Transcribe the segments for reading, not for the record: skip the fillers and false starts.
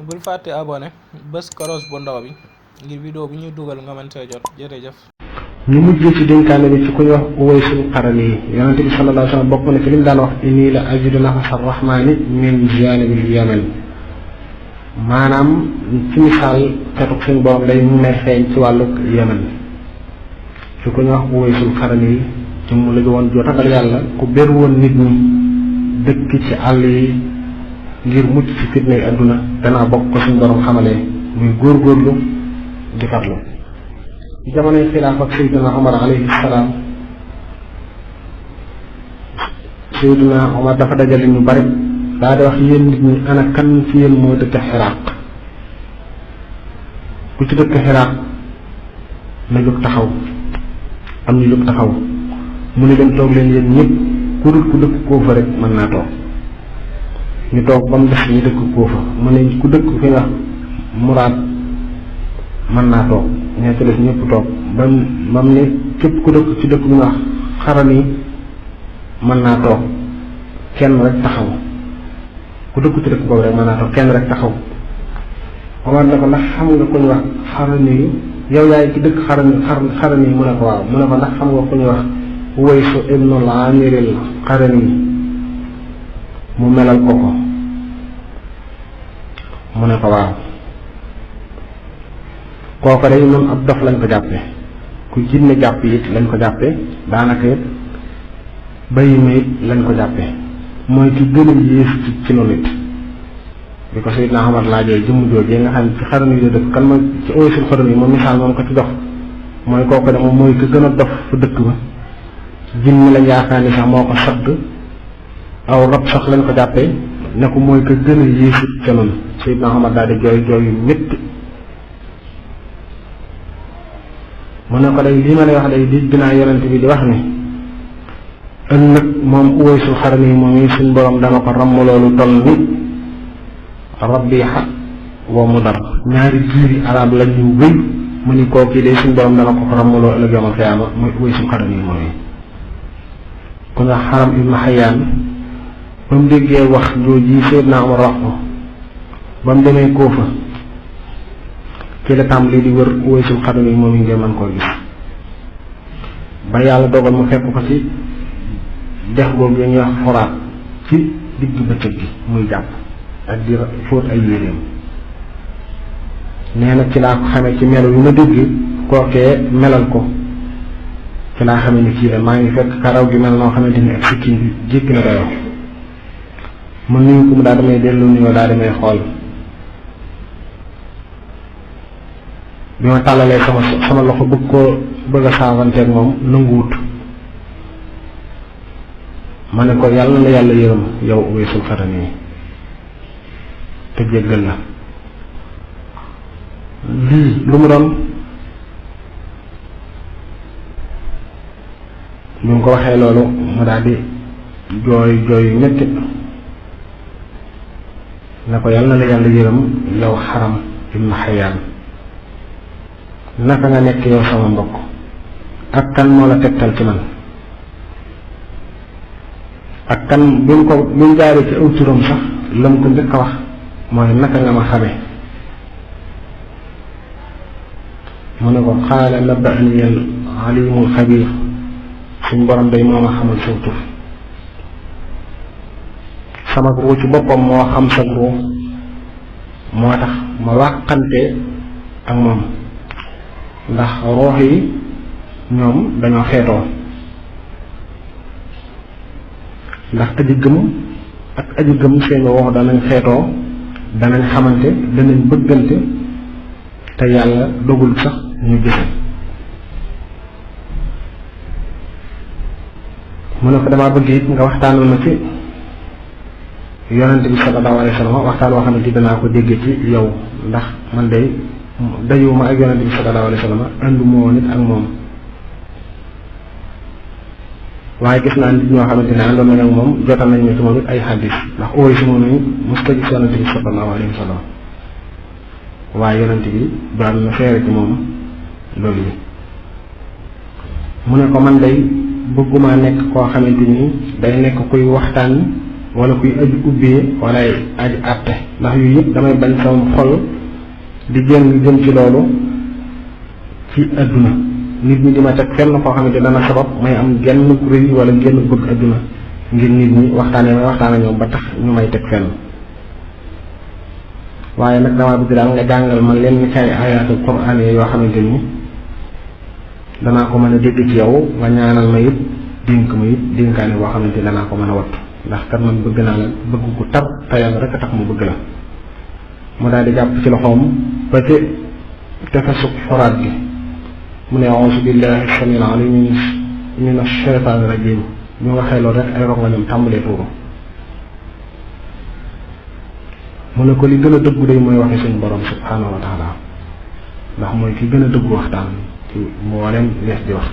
bul fàtte abonné bés koros bu ndaw bi ngir vidéo bu ñuy dugal nga mën see jot jërëjëf. ñu mujjee ci dénkaane bi ci ku ñuy wax Uwaysul Qarani yonente bi sallallahu alayhi wa sallam bokk na ci li mu daan wax inni la ajidu nafasa rahmani min janibil yaman maanaam ci misaal xetuk suñu borom day mu may xeeñ ci wàllu yaman ci ku ñuy wax Uwaysul Qarani ci mu la woon joo tagal yàlla ku bér woon nit ñi dëkk ci àll yi ngir mucc ci fitna yi adduna danaa bokk ko suñu borom xamalee muy góorgóorlu di farlu ci jamonoy xilaaf ak Seydina Omar alayhi salaam Seydina Omar dafa dajale ñu bari daa di wax yéen nit ñi ana kan ci yéen moo dëkk Xiraaq ku ci dëkk Xiraaq na jóg taxaw am ñu jóg taxaw mu ne leen toog leen yéen ñëpp ku dul ku dëkk Kuufa rek mën naa toog ñu toog ba mu des ñu dëkk Kuufa mu ne ku dëkk fi nga Muraad mën naa toog ñee ci des ñëpp toog ba mu ne képp ku dëkk ci dëkk bu ñu wax Xarani mën naa toog kenn rek taxaw ku dëkk ci dëkk boobu rek mën naa toog kenn rek taxaw Omar ne ko ndax xam nga ku ñu wax Xarani yow yaay ci dëkk Xarani mu ne ko waaw mu ne ko ndax xam nga ku ñu wax Uwaysu ibnul Amiril Qarani mu melal ko mu ne ko waaw kooku day moom ab dof lañ ko jàppe ku jinne jàpp it lañ ko jàppe daanaka it bayima it lañ ko jàppe mooy ki gën a yées ci noonu it bi ko Seydina Omar laajee jëmm joojee nga xam ne ci Xarani yi dëkk kan mooy ci Uwaysul Qarani moom misaal moom ko ci dof mooy kooku de moom mooy ki gën a dof fa dëkk ba jinne lañ yaakaar ni sax moo ko sadd aw rab sax lañ ko jàppee ne ko mooy ko gën a yéesit ca noonu Seydina Omar daal di jooy jooy yu métti mu ne ko day lii ma lay wax day di dinaa yonent bi di wax ni ëllëg moom Uwaysul Qarani moom yi suñ borom dama ko ramm loolu toll ni Rabiha wa Mudar ñaari giiri arab lañ ñu wéy mu ni kooku day suñ borom dama ko ramm loolu ëllëg yawmal qiyaama mooy Uwaysul Qarani moom yi ku nga Xaram ibn Xayyaan ba mu déggee wax jooji Seydina Omar wax ko ba mu demee Kuufa ci la tàmbali di wër Uwaysul Qarani moom yi ngeen mën koo gis ba yàlla dogal mu fekk ko ci dex boobu ñuy wax Furaat ci digg bëccëg gi muy jàpp ak di fóot ay yéreem nee na ci laa ko xamee ci melo yu ma dégg kookee melal ko ci laa xamee ni kii la maa ngi fekk karaw gi mel noo xamante ni ak sikkin bi jékki na dayoo ma nuyu ko mu daa damay dellu nuyoo daa damay xool bi ma tàllalee sama loxo bëgg a saavanteeg moom nanguwut ma ne ko yàlla na yàlla yërëm yow Uwaysul Qarani te jéggal la lii lu mu doon bi mu ko waxee loolu mu daal di jooy jooy yu métti ne ko yàlla na la yàlla yërëm yow Xaram ibn Xayyaan naka nga nekk yow sama mbokk ak kan moo la tegtal ci man ak kan bi mu jaaree ci aw turam sax lam ko njëkk a wax mooy naka nga ma xame mu ne ko qaala nabba'ani al alimul xabiir suñ borom day moo ma xamal saw tur sama ruu ci boppam moo xam sa ruu moo tax ma wàqante ak moom ndax ruux yi ñoom dañoo xeetoo ndax aji gëm ak aji gëm seen ruux danañ xeetoo danañ xamante danañ bëggante te yàlla dogul sax ñu gise mu ne ko damaa bëgg it nga waxtaanal ma ci yonent bi sallallahu alayhi wa sallam waxtaan woo xamante ni danaa ko dégg ci yow ndax man day dajuma ak yonent bi sallallahu alayhi wa sallam andu moo nit ak moom waaye gis naa nit ñoo xamante ne àndoon nañ ak moom jotal nañ ne ci moom it ay xaddis ndax Uways moom nañu musta gis yonent bi sallallahu alayhi wa sallam waaye yonent bi daal na feere ci moom loolu yi mu ne ko man day bëgguma nekk koo xamante ni day nekk kuy waxtaan wala kuy aju ubbee wala aji àtte ndax yooyu yëpp damay bañ sama xol di génn jëm ci loolu ci adduna nit ñi di ma teg fenn foo xamante dana sabab may am genn rëy wala genn bëgg adduna ngir nit ñi waxtaanee may waxtaane ñoom ba tax ñu may teg fenn waaye nag damaa bëgg daal nga jàngal ma leen ni kay ayaatul quraan yoo xamante ni danaa ko mën a dégg ci yow nga ñaanal ma it dénk ma it dénkaane boo xamante danaa ko mën a wattu ndax kat man bëgg naa la bëgg ku tar te yàlla rek a tax mu bëgg la mu daal di jàpp ci loxoom ba te tefesug xoraat bi mu ne auzu billahi samil alim min ash-shaytaani rajim ñu waxee loolu rek ay rongañam tàmbalee tuuru mu ne ko li gën a dëggu day mooy waxe suñu borom subhanahu wa taala ndax mooy ki gën a dëggu waxtaan ci mboolem lees di wax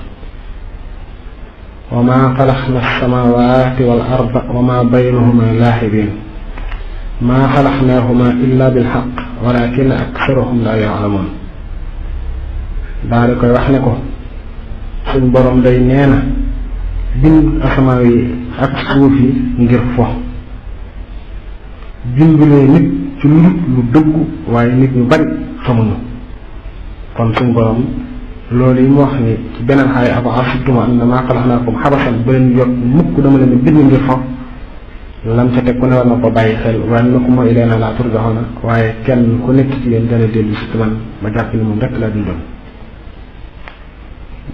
wa ma xalaqna as-samawati wal arda wa ma baynahuma laaxibin ma xalaqnahuma illa bil haqq walakin aktharuhum la ya'lamun daal di koy wax ne ko suñ borom day nee na bind asamaan yi ak suuf yi ngir fo bindulee nit ci lu dëggu waaye nit ñu bari xamuñu kon suñ borom loolu yi mu wax ni ci beneen xaay aba asibtum annamaa xalaqnaakum xabasan ba leen yokk mukk dama leen bind ngir fo lam ca teg ku ne war na ko bàyyi xel wa annakum ilaynaa laa turja'uun waaye kenn ku nekk ci yéen dana dellu si man ba jàpp ni moom rek laa dundoon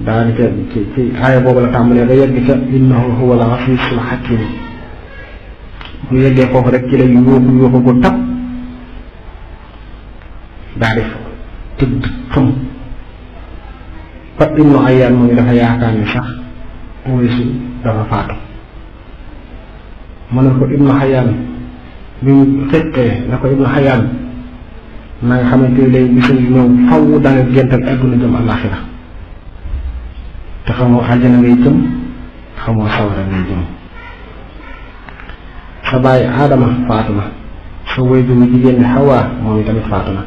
daal ci aaya boobu la tàmbalee ba yegg ca innahu huwa al-aziizul hakiim bu yeggee foofu rek ci lay yóbbu ko tab daal di tëdd xam fa Ibnu Ayyaan mu ngi dafa yaakaar ni sax Uwaysu dafa faatu mu ne ko Ibnu Ayyaan bi mu fekkee na ko Ibnu Ayyaan na nga xamante ni lay bisu ñëw faw da nga géntal adduna jëm àllaaxira te xamoo àjjana ngay jëm xamoo sawara ngay jëm sa bàyyi aadama faatu na sa waajur wu jigéen bi Xawaa moom itamit faatu na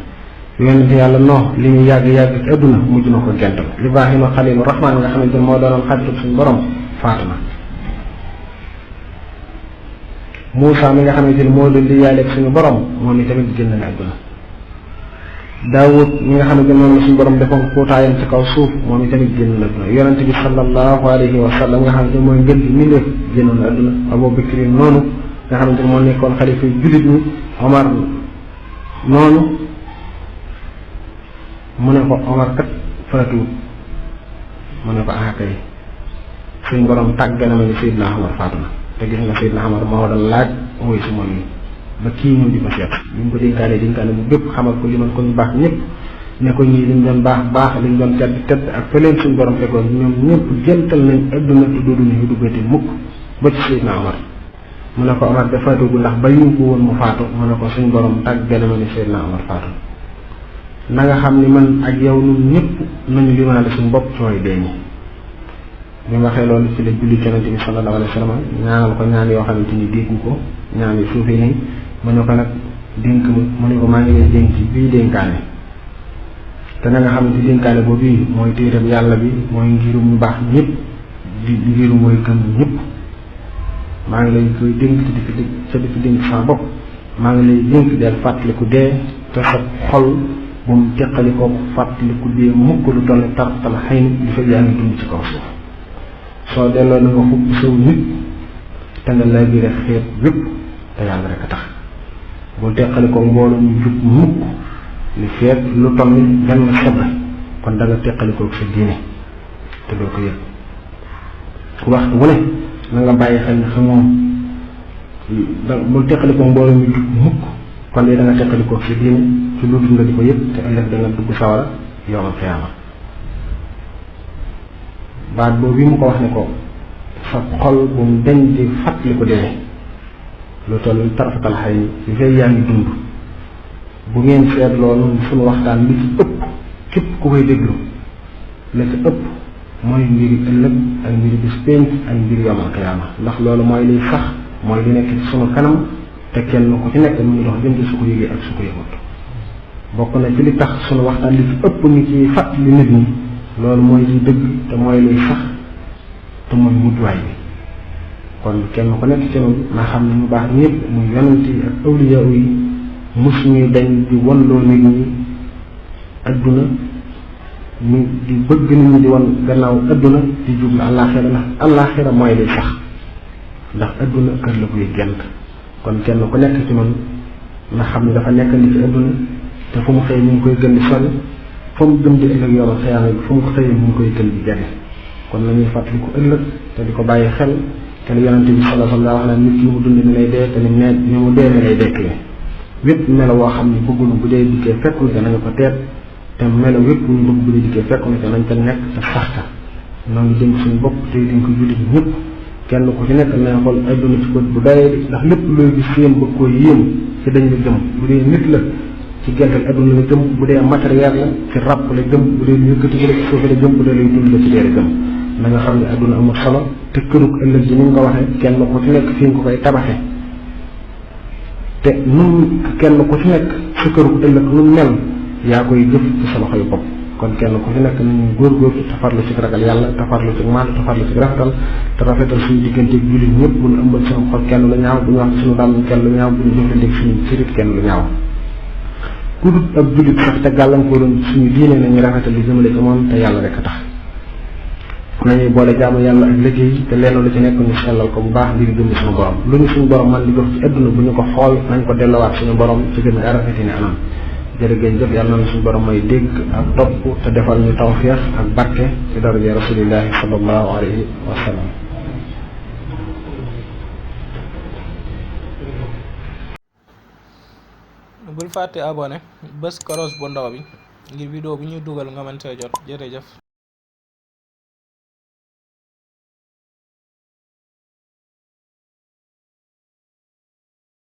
yonent yàlla noo li ñu yàgg-yàgg ci adduna mujj na ko gental Ibrahima xalilu rahmaan nga xamante ne moo doonoon xaritu suñu borom faatu na Muusaa mi nga xamante ni moo doon di yàlleeg suñu borom moom itamit génn na adduna Daawud mi nga xamante ne moom la suñu borom defoon kuutaayam ci kaw suuf moom itamit génn na adduna yonent bi sallallahu alayhi wa sallam nga xamante ne mooy ngën gi mbindeef génn na adduna Abu Bakrin noonu nga xamante ne moo nekkoon xalifa jullit ñi Omar noonu mu ne ko Omar kat faatuwut mu ne ko kay suñ borom tàgg na ma ni Seydina Omar faatu na te gis nga Seydina Omar moo doon laaj mooy si moom yi ba kii ñëw di ko seet bi mu ko dénkaane bu bépp xamal ko limal ko ñu baax ñëpp ne ko ñii liñ doon baax liñ doon tedd ak fa leen suñ borom fekkoon ñoom ñëpp jëntal nañ adduna tuddu ñu duggati mukk ba ci Seydina Omar mu ne ko Omar de faatuwul ndax ba ñu ko woon mu faatu mu ne ko suñ borom tàgg na ma ni Seydina Omar faatu na nga xam ni man ak yow ñun ñëpp nañu limaale suñu bopp cooy dee ñi bi ma waxee loolu ci la julli ci Yonent bi sallallahu alayhi wa sallam ñaanal ko ñaan yoo xamante ni déggu ko ñaan yu suufee nii mu ne ko nag dénk mu ne ko maa ngi lay dénk bii dénkaane te na nga xam ne ci dénkaane boobu bii mooy téereb yàlla bi mooy ngirum ñu baax ñëpp di ngirum mooy gën ñëpp maa ngi lay koy dénk te di fi dénk sa bopp maa ngi lay dénk del fàttaliku dee te sa xol bu mu teqali ko fàttaliku dee mukk lu toll tartal xëy na di fa yaa ngi dund ci kaw suuf soo delloo na nga xubb saw nit te nga lay biire xeet wépp te yàlla rek a tax bul teqali ko mbooloo ñu jub mukk li feet lu toll ni benn xebre kon da nga teqali ko sa diine te doo ko yëg waxtu wu ne na nga bàyyi xel ne xamoo bul teqali ko mbooloo ñu jub mukk kon de da nga teqali ko sa diine ci lu dul nga di ko yëg te ëllëg da nga dugg sawara yawmal qiyaama baat boobu bi mu ko wax ne ko sa xol bu mu deñ di fàttali ko dee lu toll tarafatal xëy ni fay yaa ngi dund bu ngeen seet loolu suñu waxtaan li ci ëpp képp ku koy déglu la ci ëpp mooy mbiri ëllëg ak mbiri bis pénc ak mbiri yawmal qiyaama ndax loolu mooy liy sax mooy li nekk ci sunu kanam te kenn ku ci nekk mu ngi dox jëm ci su ko yëgee ak su ko yëgut bokk na ci li tax sunu waxtaan li ci ëpp ñu ci fàttali nit ñi loolu mooy liy dëgg te mooy liy sax te mooy mujjuwaay bi kon kenn ku nekk ci noonu na xam ne ñu baax ñëpp muy yonent yi ak awliya yi mus ñuy dañ di wonloo nit ñi adduna ñu di bëgg nit ñi di won gannaaw adduna di jublu àllaaxira ndax àllaaxira mooy li sax ndax adduna kër la buy gent kon kenn ku nekk ci noonu na xam ne dafa nekk ni ci adduna te fu mu xëy ñu ngi koy gën di sori fu mu gën di ëllëg yoonu xiyaama bi fu mu xëy ñu ngi koy gën di jege kon nañuy fàttali ko ëllëg te di ko bàyyi xel te li yonente bi sallallahu alayhi wa sallam wax na nit ki mu dund ni lay dee te ni mu dee ni lay dekkee wépp melo woo xam ne bëggunu bu dee dikkee fekkul te nañu ko teet te melo wépp ñu bëgg bu dee dikkee fekkul te nañ ca nekk te saxta noo ngi dénk suñu bopp te dénk ko jullit ñëpp kenn ku ci nekk na xool adduna ci bët bu doyee ndax lépp looy gis yéen bëgg koo yéem ci dañ la jëm bu dee nit la ci gental adduna la jëm bu dee matériel la ci ràpp la jëm bu dee lu yëkkati la ci suufi la jëm bu dee luy dund la ci dee la jëm na nga xam ne adduna amul solo te kërug ëllëg ji ni nga ko waxee kenn ku ci nekk fii nga ko koy tabaxe te nun kenn ku ci nekk sa kërug ëllëg nu mel yaa koy jëf ci sa loxoy bopp kon kenn ku ci nekk nañu góorgóorlu te farlu ci ragal yàlla te farlu ci maandu te farlu ci rafetal te rafetal suñu digganteeg jullit ñëpp bu ñu ëmbal suñu xol kenn lu ñaaw bu ñu wax suñu dàmm kenn lu ñaaw bu ñu jëflanteeg suñu sirit kenn lu ñaaw ku dut ab jullit sax te gàllankooroon suñu diine nañu rafetal li jëmale ci moom te yàlla rek a tax nañuy boole jaamu yàlla ak liggéey te lenn lu ci nekk ñu sellal ko bu baax ngir jëm suñu borom lu ñu suñu borom man di jox ci adduna bu ñu ko xool nañ ko dellowaat suñu borom ci gën a rafetini anam jërëgéen jëf yàlla na suñu borom may dégg ak topp te defal ñu tawfiix ak barke ci daraja rasulillahi sallallahu alayhi wa sallam. bul fàtte abonné bës kolos bu ndaw bi ngir vidéo bu ñuy dugal nga mën see jot jërëjëf.